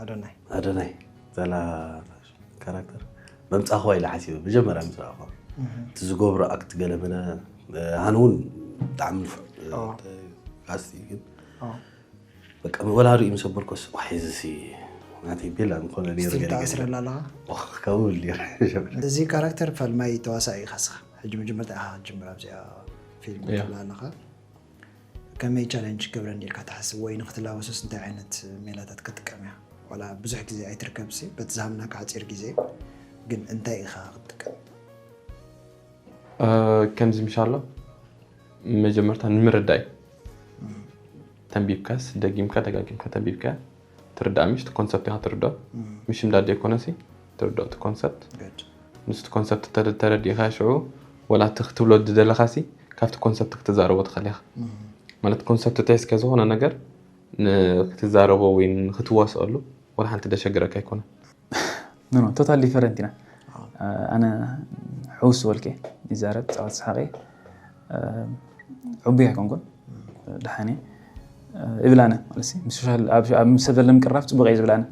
ኣዶናይ ኣዶናይ ዘላ ካራክተር መምፃእኽዋ ኢለ ሓሲበ መጀመርያ ምስ ረኣኹዋ እቲ ዝገብሮ ኣክት ገለ መለ ሃን እውን ብጣዕሚ ንፉዕ ኦ። ካስት እዩ ግን ኦ በቃ ወላዱ እዩ ምስ ኣበልኮስ ዋሕ እዚ ሲ ናተይ ቤላ ምኮነ ነይሩ ስቲል ገለ ገለ ተኣስረላ ኣለኻ ኦ፣ ከምኡ ኢሉ ነይሩ እዚ ካራክተር ፈልማይ ተዋሳኢ ኢኻ ስኻ ሕጂ መጀመርታ ኢኻ ክትጅምር ኣብዚኣ ፊልም ያ። ትብላ ኣለኻ ከመይ ቻለንጅ ክገብረኒ ኢልካ ትሓስብ ወይ ንክትላወሶስ እንታይ ዓይነት ሜላታት ክትጥቀም እያ ዋላ ብዙሕ ግዜ ኣይትርከብሲ በቲ ዝሃምናካ ሓፂር ግዜ ግን እንታይ ኢኻ ክትጥቀም ከምዚ ምሻሎ መጀመርታ ንምርዳእ እዩ ተንቢብካስ ደጊምካ ደጋጊምካ ተንቢብካ ትርዳእ ምሽ ኮንሰፕት ኢኻ ትርዳእ ምሽ እንዳደ ይኮነሲ ትርዳእ እቲ ኮንሰፕት good ምስቲ ኮንሰፕት ተረዲእካ ሽዑ ወላ እቲ ክትብሎ ዝደለኻሲ ካብቲ ኮንሰፕት ክትዛረቦ ትኽእል ኢኻ ማለት ኮንሰፕት ተሒዝካ ዝኾነ ነገር ንክትዛረቦ ወይ ንክትዋስኣሉ ወላ ሓንቲ ደሸግረካ ኣይኮነ ኖ ኖ ቶታል ዲፈረንት ኢና ኣነ ሕውስ ዝበልከ ይዛረብ ፃወት ሰሓቂ ዕቡይ ኣይኮንኩን ደሓነ እብላነ ማለት ምስ ሶሻል ኣብ ኣብ ምስ ሰብ ዘለኒ ቅራብ ፅቡቅ እዩ ዝብላነ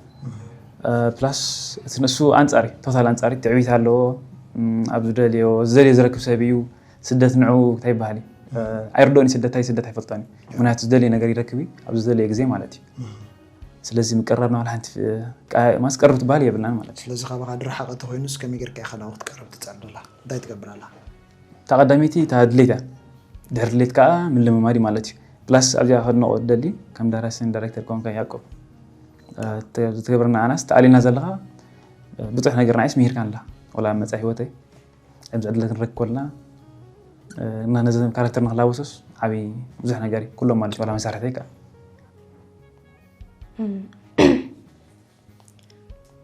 ፕላስ እቲ ንሱ ኣንፃሪ ቶታል ኣንፃሪ ትዕቢት ኣለዎ ኣብ ዝደልዮ ዝደልዮ ዝረክብ ሰብ እዩ ስደት ንዑ እንታይ ይበሃል እዩ ኣይርዶኒ ስደት ታይ ስደት ኣይፈልጦኒ ምክንያቱ ዝደልዮ ነገር ይረክብ እዩ ኣብ ዝደልዮ ግዜ ማለት እዩ ስለዚ ምቅራብ ናብ ሓንቲ ማስቀርብ ትበሃል የብልናን ማለት እዩ ስለዚ ካባኻ ድረሓቐ ተኮይኑስ ከመይ ጌርካ ኢኻ ናብኡ ክትቀርብ ትፅዕር ደላ እንታይ ትገብር ኣላ እታ ቀዳመይቲ እታ ድሌት እያ ድሕሪ ድሌት ከዓ ምልምማድ እዩ ማለት እዩ ፕላስ ኣብዚኣ ከድንቆ ደሊ ከም ደራስን ዳይሬክተር ኮንካ ያዕቆብ ዝትገብረና ኣናስ ተኣሊና ዘለካ ብዙሕ ነገር ንዓይስ ምሂርካ ኣላ ወላ መፃ ህይወተይ ኣብዚ ዕድለ ክንረክብ ከለና እና ነዚ ካራክተር ንክላወሶስ ዓብይ ብዙሕ ነገር እዩ ኩሎም ማለት ዋላ መሳርሕተይ ከዓ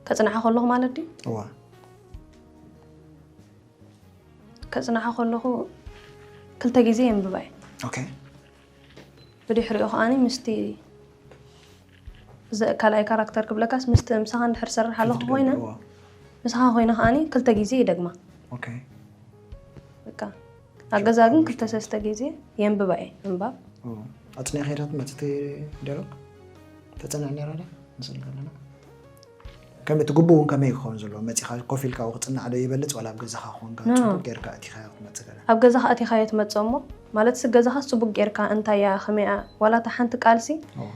ከፅንዓ ከለኹ ማለት ድዩ እዋ ከፅንዓ ከለኹ ክልተ ግዜ የንብባ እየ ኦኬ ብድሕሪኡ ከዓኒ ምስቲ ዘ- ካልኣይ ካራክተር ክብለካስ ምስቲ ምሳኻ እንድሕር ዝሰርሕ ኣለኹ ኮይነ እዋ ምሳኻ ኮይነ ከዓኒ ክልተ ግዜ ይደግማ ኦኬ በቃ ኣብ ገዛ ግን ክልተ ሰለስተ ግዜ የንብባ እየ ምንባብ ኦ፣ ኣፅኒዕካ ኢኻ ትመፅእ እቲ ዲያሎግ ተፀንዕ ነይራ ድያ ንስእልካ ኣለና ከመይ እቲ ግቡእ እውን ከመይ ክኸውን ዘለዎ መፂኻ ኮፍ ኢልካ ኣብኡ ክፅናዕ ዶ ይበልፅ ዋላ ኣብ ገዛኻ ክኾንካ ኖ። ፅቡቅ ጌርካ ኣቲኻዮ ክትመፅእ ገለ ኣብ ገዛኻ ኣቲኻዮ ትመፅእ እሞ ማለት ስ ገዛኻስ ፅቡቅ ጌርካ እንታይ እያ ከመይ እያ ዋላ እታ ሓንቲ ቃልሲ ኦ፣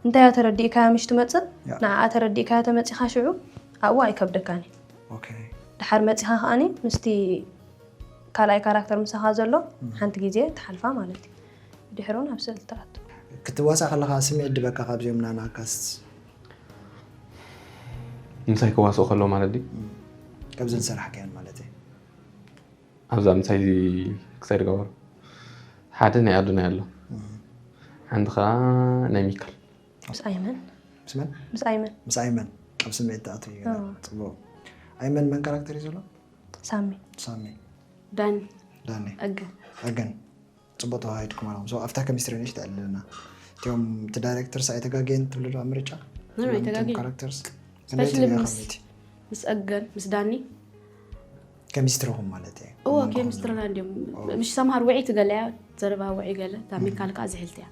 እንታይ እያ ተረዲእካያ ምሽ ትመፅእ ያ። ንዓኣ ተረዲእካያ ተመፂኻ ሽዑ ኣብኡ ኣይከብደካን እዩ ኦኬ ድሓር መፂኻ ከዓኒ ምስቲ ካልኣይ ካራክተር ምሳኻ ዘሎ ሓንቲ ግዜ ትሓልፋ ማለት እዩ ድሕሪ እውን ኣብ ስእል ትኣቱ ክትዋሳእ ከለካ ስምዒት ድበካ ካብዚኦም ናናካስ ምሳይ ክዋስኦ ከሎ ማለት ድዩ ካብዘን ሰራሕካያን ማለት እዩ ኣብዛ ምሳይ ክሳይ ዝገበሩ ሓደ ናይ ኣዶናይ ኣሎ ሓንቲ ከዓ ናይ ሚካል ምስ ኣይመን ምስ መን ምስ ኣይመን ምስ ኣይመን ኣብ ስምዒት ትኣትው እዩ ኣዎ። ፅቡቅ ኣይመን መን ካራክተር እዩ ዘሎ ሳሚ ሳሚ ዳኒ ዳኒ ኣገን ኣገን ፅቡቅ ተዋሂድኩም ኣለኹም so ኣብታ ከሚስትሪ ንሽ ተዕልልና እቲኦም እቲ ዳይሬክተርስ ኣይተጋገየን ትብሉ ዶ ኣብ ምርጫ ኖ፣ ኖ፣ ኣይተጋገየን። ካራክተርስ Especially ምስ- ምስ ኣገን ምስ ዳኒ ከሚስትሪኹም ማለት እዩ እዎ ኬሚስትሪና እንዲዮም ምሽ ሰምሃር ውዒ ትገለያ ዘረባ ውዒ ገለ እታ ሚካል ከዓ ዝሕልቲ እያ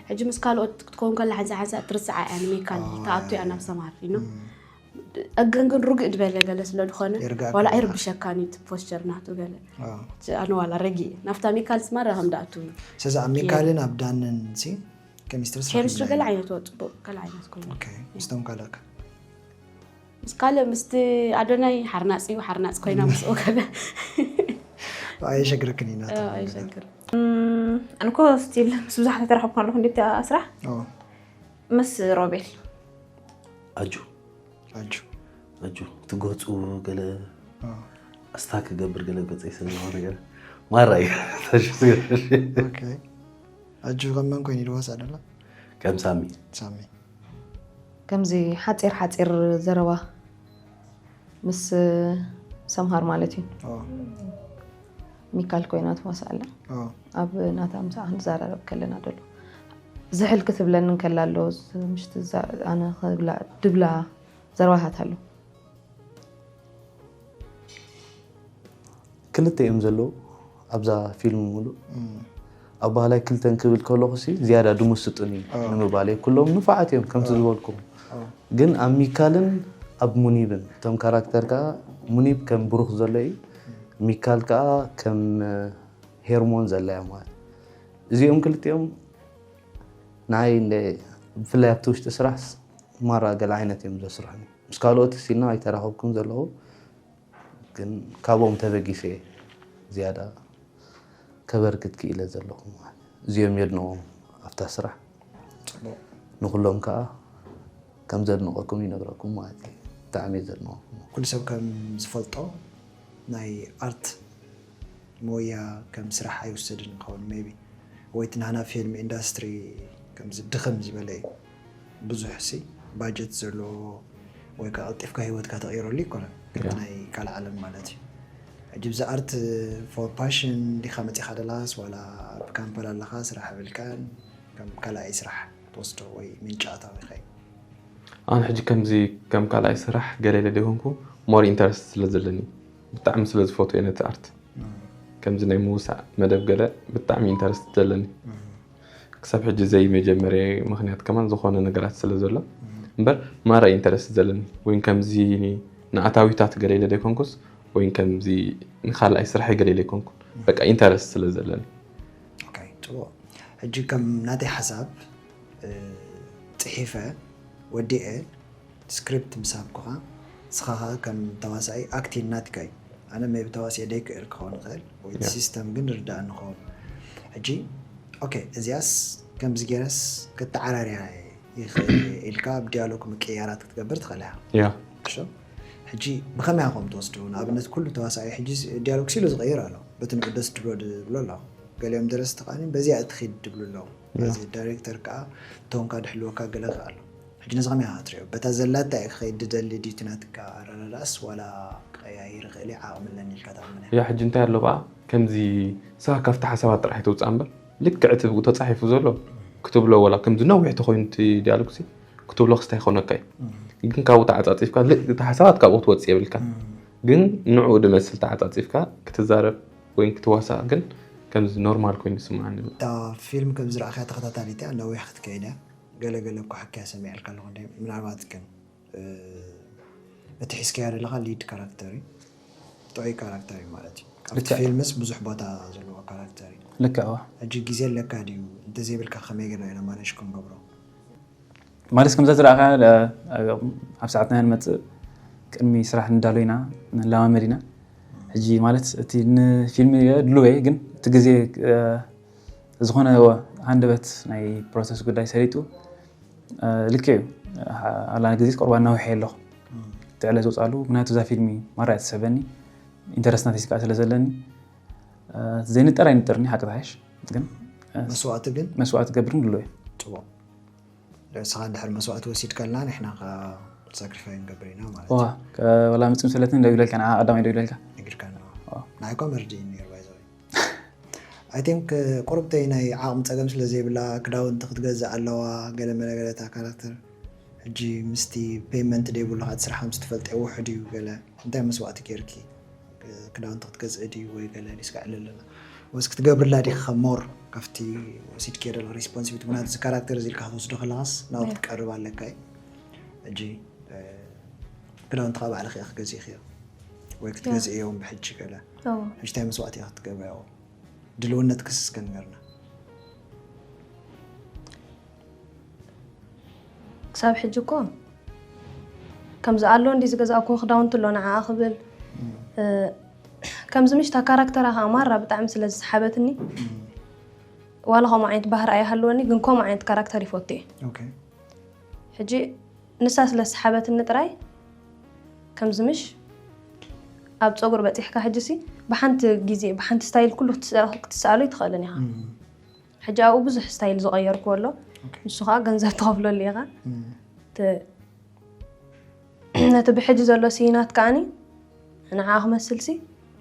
ሕጂ ምስ ካልኦት ክትከውን ከላ ሓንሳ ሓንሳ ትርስዓ እያ ንሚካል ተኣቱ እያ ናብ ሰምሃር ዩ ኣገን ግን ርግእ ዝበለ ገለ ስለ ዝኾነ ይርግኣካ ዋላ ገለ። ኣይርብሸካን እዩ እቲ ፖስቸር ናቱ ገለ ኣዎ። ኣነ ዋላ ረጊ ናብታ ሚካል ስማር ከም ዳኣቱ ስለዚ ኣብ ሚካልን ኣብ ዳንን ሲ ከሚስትሪ ኬሚስትሪ ገለ ዓይነት ወ ፅቡቅ ገለ ዓይነት ኮይኑ ምስቶም ካልእካ ምስ ካልእ ምስቲ ኣዶናይ ሓርናፅ እዩ ሓርናፅ ኮይና ምስኡ ገለ ኣየሸግረክን ኢና ኣይሸግር ኣንኮ ስቲል ምስ ብዙሓት ተራኸብኩ ኣለኹ እንዴት ስራሕ ምስ ሮቤል ኣጁ ኣጁ ኣጁ ትጎፁ ገለ ኣስታ ክገብር ገለ ገፀ ይሰዝሆ ነገር ማራ እዩ ኣጁ ከመን ኮይኑ ይድዋስ ኣደላ ከም ሳሚ ሳሚ ከምዚ ሓፂር ሓፂር ዘረባ ምስ ሰምሃር ማለት እዩ ሚካል ኮይና ትዋሳእ ኣላ ኣብ ናታ ምሳኣ ክንዛራረብ ከለና ደሎ ዝሕል ክትብለኒ እንከላ ኣሎ ምሽቲ ኣነ ክብላ ድብላ ዘረባታት ኣሎ ክልተ እዮም ዘለዉ ኣብዛ ፊልም ሙሉእ ኣብ ባህላይ ክልተን ክብል ከለኹ ሲ ዝያዳ ድሙስጡን እዩ ንምባል እየ ኩሎም ንፋዓት እዮም ከምቲ ዝበልኩም ግን ኣብ ሚካልን ኣብ ሙኒብን እቶም ካራክተር ከዓ ሙኒብ ከም ብሩክ ዘሎ እዩ ሚካል ከዓ ከም ሄርሞን ዘላ እያ ማለት እዚኦም ክልቲኦም ንዓይ ብፍላይ ኣብቲ ውሽጢ ስራሕ ማራ ገለ ዓይነት እዮም ዘስርሑኒ ምስ ካልኦት ሲልና ኣይተራኸብኩም ዘለኹ ግን ካብኦም ተበጊሰ ዝያዳ ከበርክት ክኢለ ዘለኹ እዚኦም የድንቖም ኣብታ ስራሕ ንኩሎም ከዓ ከም ዘድንቐኩም ይነግረኩም ማለት እዩ ብጣዕሚ ዘድንቐኩም ኩሉ ሰብ ከም ዝፈልጦ ናይ ኣርት ሞያ ከም ስራሕ ኣይውሰድን ይኸውን maybe ወይ እቲ ናህና ፊልም ኢንዳስትሪ ከምዚ ድኽም ዝበለ እዩ ብዙሕ ሲ ባጀት ዘለዎ ወይ ከዓ ቀልጢፍካ ህይወትካ ተቐይረሉ ይኮነን ከም ናይ ካልእ ዓለም ማለት እዩ ሕጂ ብዚ ኣርት for passion ዲኻ መፂኻ ደላስ ዋላ ብካምፓል ኣለኻ ስራሕ ብልካን ከም ካልኣይ ስራሕ ትወስዶ ወይ ምንጪ ኣታዊኻ እዩ ኣነ ሕጂ ከምዚ ከም ካልኣይ ስራሕ ገለ ኢለ ዘይኮንኩ more interest ስለ ዘለኒ ብጣዕሚ ስለ ዝፈትዎ ነቲ ኣርት ከምዚ ናይ ምውሳእ መደብ ገለ ብጣዕሚ interest ዘለኒ ክሳብ ሕጂ ዘይመጀመርያ ምክንያት ከማን ዝኾነ ነገራት ስለ ዘሎ እምበር ማራ interest ዘለኒ ወይን ከምዚ ንኣታዊታት ገለ ኢለ ዘይኮንኩስ ወይን ከምዚ ንካልኣይ ስራሕ ገለ ኢለ ኣይኮንኩን በቃ interest ስለ ዘለኒ ፅቡቕ ሕጂ ከም ናተይ ሓሳብ ፅሒፈ ወዲኤ ስክሪፕት ምስ ሃብኩኻ ንስኻ ከዓ ከም ተዋሳኢ ኣክቲንግ ናትካ እዩ ኣነ ሜቢ ተዋሲኤ ደይክእል ክኸውን ይኽእል ወይ እቲ ሲስተም ግን ርዳእ ንኸውን ሕጂ ኦኬ እዚኣስ ከምዚ ገይረስ ክተዓራርያ ይኽእል ኢልካ ኣብ ዲያሎግ ምቅያራት ክትገብር ትኽእል ኢኻ ሕጂ ብኸመይ ኢኹም ትወስዱ ንኣብነት ኩሉ ተዋሳኢ ሕጂ ዲያሎግ ሲሉ ዝቕይር ኣሎ በቲ ንዑ ደስ ድብሎ ድብሎ ኣለኹ ገሊኦም ደረስቲ ከዓኒ በዚኣ እትኺድ ድብሉ ኣለዉ እዚ ዳይሬክተር ከዓ ቶንካ ድሕልወካ ገለ ከኣሎ ሕጂ ነዚ ከመይ ክትሪኦ በታ ዘላታ እዩ ክኸይድ ድደሊ ድዩ ናትካ ኣረዳዳእስ ዋላ ክቀያይር ይኽእል ዓቕሚ ኣለኒ ኢልካ ትኣምን ያ ሕጂ እንታይ ኣሎ በኣ ከምዚ ንስኻ ካብቲ ሓሳባት ጥራሕ ኣይተውፅኣ እምበር ልክዕ እቲ ብኡ ተፃሒፉ ዘሎ ክትብሎ ወላ ከምዚ ነዊሕ ተኮይኑ እቲ ዲያሎግሲ ክትብሎ ክስታይ ይኾነካ እዩ ግን ካብኡ ተዓፃፂፍካ እቲ ሓሳባት ካብኡ ክትወፅእ የብልካ ግን ንዕኡ ድመስል ተዓፃፂፍካ ክትዛረብ ወይ ክትዋሳእ ግን ከምዚ ኖርማል ኮይኑ ይስምዓኒ እታ ፊልም ከም ዝረኣኻያ ተኸታታሊት እያ ነዊሕ ክትከይድ እያ ገለ ገለ እኳ ሓኪያ ሰሚዐልካ ኣለኹ ምናልባት ግን እቲ ሒዝካዮ ዘለኻ ሊድ ካራክተር እዩ ጥዑይ ካራክተር እዩ ማለት እዩ ኣብቲ ፊልምስ ብዙሕ ቦታ ዘለዎ ካራክተር እዩ ልክዕ ሕጂ ግዜ ኣለካ ድዩ እንተዘይብልካ ከመይ ገና ኢና ማነሽ ክንገብሮ ማለት ከምዛ ዝረኣኻ ኣብ ሰዓትና ንመፅእ ቅድሚ ስራሕ ንዳሎ ኢና ንለማመድ ኢና ሕጂ ማለት እቲ ንፊልም ድልወ ግን እቲ ግዜ ዝኾነ ሃንደበት ናይ ፕሮሰስ ጉዳይ ሰሊጡ ልክዕ እዩ ኣላ ግዜ ቆርባ እናውሐ ኣለኹ ትዕለ ዝወፃሉ ምክንያቱ እዛ ፊልሚ ማራ እያ ትስሕበኒ ኢንተረስት ናተይ ስካዕ ስለ ዘለኒ ዘይንጠር ኣይንጠርኒ ሓቂ ተሓሽ ግን መስዋእቲ ግን መስዋእቲ ገብርን ድሎ እዩ ፅቡቅ ንስኻ እንድሕር መስዋእቲ ወሲድካልና ንሕና ከዓ ሳክሪፋይ ንገብር ኢና ማለት ዋ ወላ ምፅም ስለትን ደው ኢለልካ ንዓ ቀዳማይ ደው ኢለልካ ነጊርካና ንዓይኮ መርድእኒ ነይሩ ባይዘወይ I think ቁርብተይ ናይ ዓቕሚ ፀገም ስለ ዘይብላ ክዳውንቲ ክትገዝእ ኣለዋ ገለ መለገለታ ካራክተር ሕጂ ምስቲ ፔመንት ደይብሉ ከዓ እቲ ስራሕ ከምዚ ትፈልጠ ውሑድ እዩ ገለ እንታይ መስዋእቲ ገይርኪ ክዳውንቲ ክትገዝእ ድዩ ወይ ገለ ሪስክ ዕልልና ወይስ ክትገብርላ ዲኺ ከም ሞር ካብቲ ወሲድክዮ ዘለኺ ሪስፖንሲቢሊቲ ምክንያቱ እዚ ካራክተር እዚ ኢልካ ክትወስዶ ከለኻስ ናብኡ ክትቀርብ ኣለካ እዩ ሕጂ ክዳውንቲ ካብ ባዕልኺ ክትገዝእኽዮ ወይ ክትገዝእዮም ብሕጂ ገለ ሕጂ እንታይ መስዋእቲ ክትገብርዮ ድልውነትክስ እስከ ንገርና ክሳብ ሕጂ እኮ ከምዚ ኣሎ እንዲ ዝገዛእኩ ክዳውንቲ ኣሎ ንዓኣ ክብል እ፣ ከምዚ ምሽ እታ ካራክተራ ከዓ ማራ ብጣዕሚ ስለ ዝሰሓበትኒ፣ ዋላ ከምኡ ዓይነት ባህሪ ኣይሃልወኒ፣ ግን ከምኡ ዓይነት ካራክተር ይፈቱ እየ። ኦኬ። ሕጂ ንሳ ስለ ዝሰሓበትኒ ጥራይ ከምዚ ምሽ ኣብ ፀጉር በፂሕካ ሕጂ ሲ ብሓንቲ ግዜ ብሓንቲ ስታይል ኩሉ ክትስ- ክትሰኣሎ ይትኽእልን ኢኻ። ሕጂ ኣብኡ ብዙሕ ስታይል ዝቐየርኩ ኣሎ። ንሱ ከዓ ገንዘብ ትኸፍለሉ ኢኻ። ት- ነቲ ብሕጂ ዘሎ ሲናት ከዓኒ ንዓ ክመስል ሲ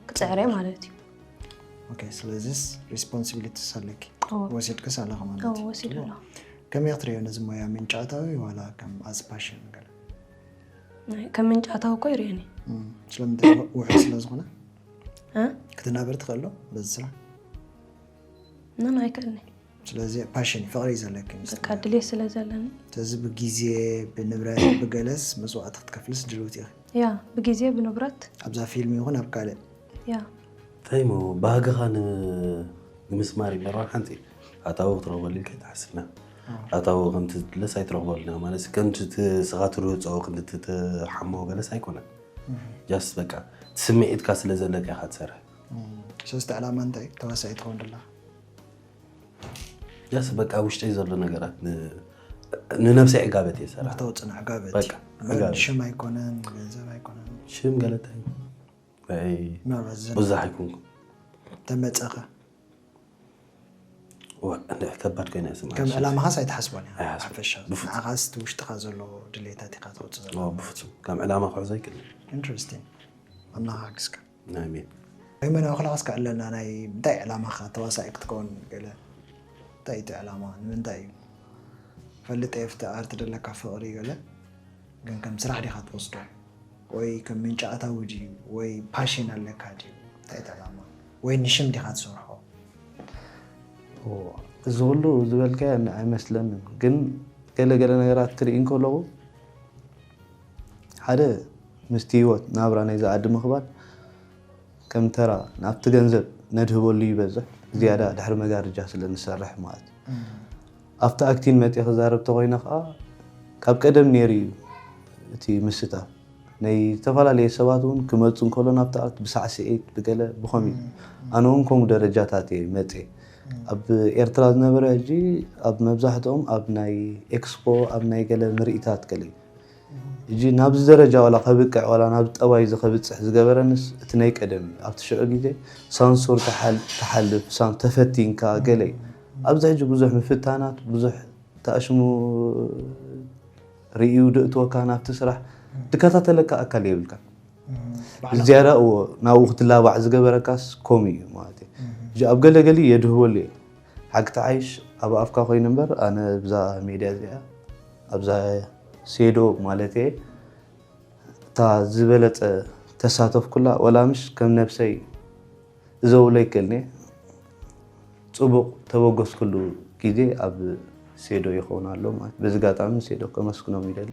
ክፅዕረ ማለት እዩ። ኦኬ። ስለዚስ ሪስፖንሲቢሊቲስ ኣለኪ እዎ። ወሲድክስ ኣለኺ ማለት እዎ፣ እዩ። ወሲደ ኣለኹ። ከመይ ክትሪኦ ነዚ ሞያ ምንጫታዊ ዋላ ከም ኣዝ ፓሽን ገለ? ናይ ከም ምንጫታዊ እኮ ይርእየኒ። እም፣ ስለምንታይ? ውሑድ ስለ ዝኾነ እ? ክትናበር ትኽእል ዶ በዚ ስራሕ? ኖ፣ ኖ፣ ኣይክእልኒ። ስለዚ ፓሽን ፍቕሪ እዩ ዘለኪ ምስ በቃ ድሌት ስለ ዘለኒ ስለዚ ብግዜ ብንብረት ብገለስ መስዋዕቲ ክትከፍልስ ድልውቲ ኢኺ ያ ብግዜ ብንብረት ኣብዛ ፊልም ይኹን ኣብ ካልእ ያ እንታይ ሞ ባህግኻ ን- ንምስማር ይበራ ሓንቲ ኣታዊ ክትረኽበሉ ኢልካ ኣይትሓስብና ኣታዊ ከምቲ ትድለስ ኣይትረኽበሉና ማለት ከምቲ እቲ ስኻ ትርህፆ ክንዲ እቲ ትሓሞ ገለስ ኣይኮነን ጃስት በቃ እቲ ስምዒትካ ስለ ዘለካ ኢኻ ትሰርሕ ሰለስተ ዕላማ እንታይ ተዋሳኢ ትኸውን ደላ ጃስት በቃ ውሽጠይ ዘሎ ነገራት ን- ንነብሰይ ዕጋበት እየ ዝሰርሕ ክተውፅእ ዕጋበት በቃ ዕጋበት ሽም ኣይኮነን ገንዘብ ኣይኮነን ሽም ገለታይ ምናልባት ዘ- ብዙሕ ኣይኮንኩ ተመፀኸ ዋ እንደ ከባድ ኮይና እየ ስምዓ ከም ዕላማኻስ ኣይትሓስቦን እያ ኣይሓስቦን። ሓፈሻ ብፍፁም። ንዓኻስ እቲ ውሽጥኻ ዘሎ ድሌታት ኢኻ ተውፅእ ዘሎ ዋ ብፍፁም ከም ዕላማ ክሕዞ ኣይክእልን ኢንትረስቲንግ ኣምላኽ ሓግዝካ ኣሜን ሃይማኖት ኣኽላቕስ ከ ኣለና ናይ እንታይ ዕላማኻ ተዋሳኢ ክትከውን ገለ እንታይ እቲ ዕላማ ንምንታይ እዩ ፈልጥ የፍቲ ኣርት ደለካ ፍቕሪ ገለ ግን ከም ስራሕ ዲኻ ትወስዶ ወይ ከም ምንጫ ኣታዊ ድዩ ወይ ፓሽን ኣለካ ድዩ እንታይ እቲ ዕላማ ወይ ንሽም ዲኻ ትሰርሖ እዚ ኩሉ ዝበልካዮ ን- ኣይመስለንን ግን ገለ ገለ ነገራት ክርኢ እንከለኹ ሓደ ምስቲ ህይወት ናብራ ናይዚ ዓዲ ምኽባድ ከም ተራ ናብቲ ገንዘብ ነድህበሉ ይበዝሕ ዝያዳ ድሕሪ መጋርጃ ስለ ንሰርሕ ማለት እዩ ኣብቲ ኣክቲን መፅእ ክዛረብ ተኮይነ ከዓ ካብ ቀደም ነይሩ እዩ እቲ ምስታፍ ናይ ዝተፈላለየ ሰባት እውን ክመፁ እንከሎ ናብቲ ኣርት ብሳዕስዒት ብገለ ብኸምኡ ኣነ እውን ከምኡ ደረጃታት እየ መፅእ ኣብ ኤርትራ ዝነበረ ሕጂ ኣብ መብዛሕትኦም ኣብ ናይ ኤክስፖ ኣብ ናይ ገለ ምርኢታት ገለ እዩ ሕጂ ናብዚ ደረጃ ዋላ ከብቅዕ ዋላ ናብ ጠባይ እዚ ከብፅሕ ዝገበረንስ እቲ ናይ ቀደም እዩ ኣብቲ ሽዑ ግዜ ሳንሱር ትሓልፍ ተፈቲንካ ገለ እዩ ኣብዚ ሕጂ ብዙሕ ምፍታናት ብዙሕ ተኣሽሙ ርእዩ ደእትወካ ናብቲ ስራሕ ትከታተለካ ኣካል የብልካ ዝያዳ እዎ ናብኡ ክትላባዕ ዝገበረካስ ከምኡ እዩ ማለት እዩ ኣብ ገለገሊ የድህበሉ እየ ሓቂ ተዓይሽ ኣብ ኣፍካ ኮይኑ እምበር ኣነ ብዛ ሜድያ እዚኣ ኣብዛ ሴዶ ማለት እየ እታ ዝበለፀ ተሳተፍኩላ ወላ ምሽ ከም ነብሰይ እዘውሎ ይክእልኒ ፅቡቕ ተበገስኩሉ ግዜ ኣብ ሴዶ ይኸውን ኣሎ ማለት በዚ ጋጣሚ ሴዶ ከመስግኖም ይደሊ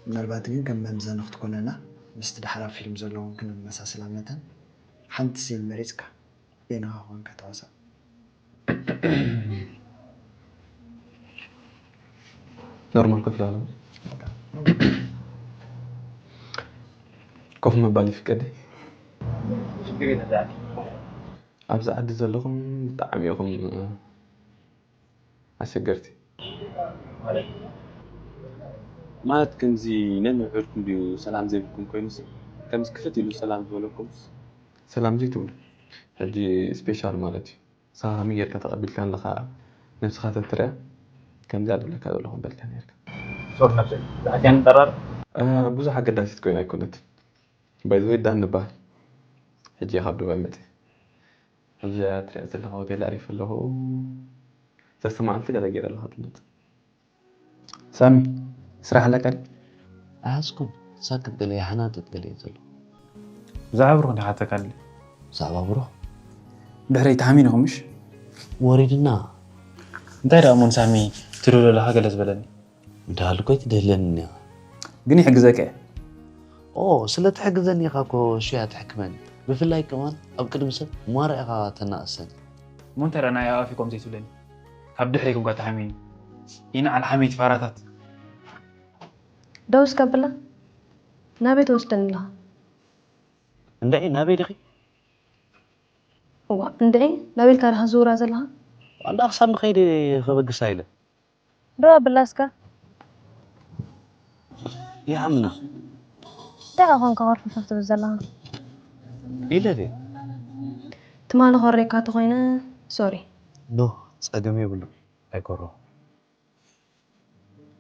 ምናልባት ግን ከም መምዘኒ ክትኮነና ምስቲ ዳሕራ ፊልም ዘለዎም ክንመሳስላ መተን ሓንቲ ሲን መሪፅካ በይንኻ ኮንካ ተዋሳእ ኖርማል ኮፍ ኢላ ኮፍ ምባል ይፍቀድ ኣብዚ ዓዲ ዘለኹም ብጣዕሚ ኢኹም ኣሸገርቲ ማለት ከምዚ ነንሕድኩም ድዩ ሰላም ዘይብልኩም ኮይኑስ ከምዚ ክፍት ኢሉ ሰላም ዝበለኩም ሰላም ዘይትብሉ ሕጂ ስፔሻል ማለት እዩ ንስኻ ከመይ ጌርካ ተቐቢልካ ኣለኻ ነብስኻ ተትሪኣ ከምዚኣ ዝብለካ ዘለኹ በልካ ነርካ ሶር ነብሰይ ዝኣትያን ጠራር ብዙሕ ኣገዳሲት ኮይና ኣይኮነት ባይዘወይ ዳን ንበሃል ሕጂ ካብ ዱባይ መፅእ ኣብዚኣ ትሪኣ ዘለኻ ሆቴል ኣሪፍ ኣለኹ ሰስተ መዓልቲ ገለ ገይረ ኣለኻ ትመፅእ ሳሚ ስራሕ ኣለካ ድዩ? ኣይሓዝኩን ሳክት ገለ ይሓናጥጥ ገለ እዩ ዘሎ ብዛዕባ ብሩኽ እንዲኻ ተካልኒ ብዛዕባ ብሩኽ ድሕረይ ተሃሚንኹም ምሽ ወሪድና እንታይ ደኣ እሞ ንሳሚ ትድህሎ ኣለኻ ገለ ዝበለኒ ድሃልኮ ኣይትድህለኒ እኒኻ ግን ይሕግዘካ እየ ኦ ስለ ትሕግዘኒ ኢኻ እኮ ሽያ ትሕክመኒ ብፍላይ ከማን ኣብ ቅድሚ ሰብ ሟራ ኢኻ ተናእሰኒ እሞ እንታይ ደኣ ናይ ኣፊ ከም ዘይትብለኒ ካብ ድሕረይ ኩምካ ተሃሚኑ ይንዓል ሓመይቲ ፋራታት ደው እስከ ብላ ናበይ ትወስደኒ ኣለኻ እንድዒ ናበይ ዲኺ እዋ እንድዒ ናበይ ኢልካ ዲኻ ዝውራ ዘለኻ? ዋላ ክሳብ ንኸይድ ከበግሳ ኢለ። ዶ ኣብላ እስከ። ይኣምና እንታይ ኮንካ ኮርፍፍፍ ትብል ዘለኻ? ኢለ ድየ? ትማሊ ኮሬካ ተኾይነ ሶሪ። ኖ ጸገም የብሉ ኣይኮሮ።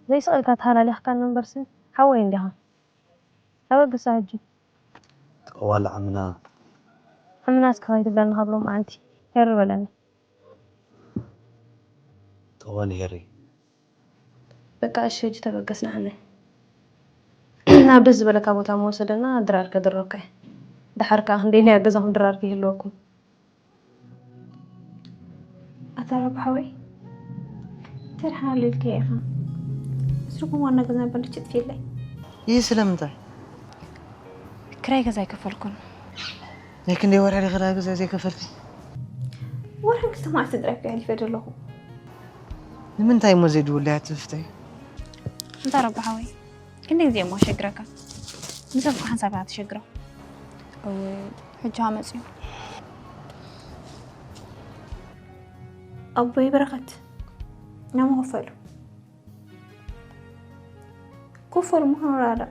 ዘይስቕ ኢልካ ተሃላሊኽካኒ እምበርሲ ሓወይ እንዲኻ። ኣበግሳ ሕጂ። ተቐዋል ዓምና ሕምናስ ከኸይትብለኒ ካብ ሎማዓንቲ ሄሪ በለኒ። ተቐዋል ሄሪ። በቃ እሺ ሕጂ ተበገስ ንዓኒ። ናብ ደስ ዝበለካ ቦታ መወሰደና ድራር ከድረካ። ደሓር ከዓ ክንደይ ናይ ገዛኹም ድራር ከይህልወኩም። ኣታ ረብ ሓወይ ተድሓን ልልከ ኢኻ። ምስርኩም ዋና ገዛ በልች ጥፊለይ። ይህ ስለምንታይ? ክራይ ገዛ ኣይከፈልኩን። ናይ ክንደይ ወርሒ ዲኺ ክራይ ገዛ ዘይከፈልኪ? ወርሒ ክልተ መዓልቲ ጥራይ እኮ ኣሕሊፈ ዘለኹ። ንምንታይ እሞ ዘይድውልያ ትፍተይ? እንታ ረቢ ሓወይ ክንደይ ግዜ እሞ ኣሸግረካ። ንሰብ እኮ ሓንሳብ ኢኻ ትሸግሮ። እው ሕጂ ኸኣ መፅዩ። ኣቦይ በረኸት ናሞ ክፈሉ ክፈሉ ምዃኑ ራዳ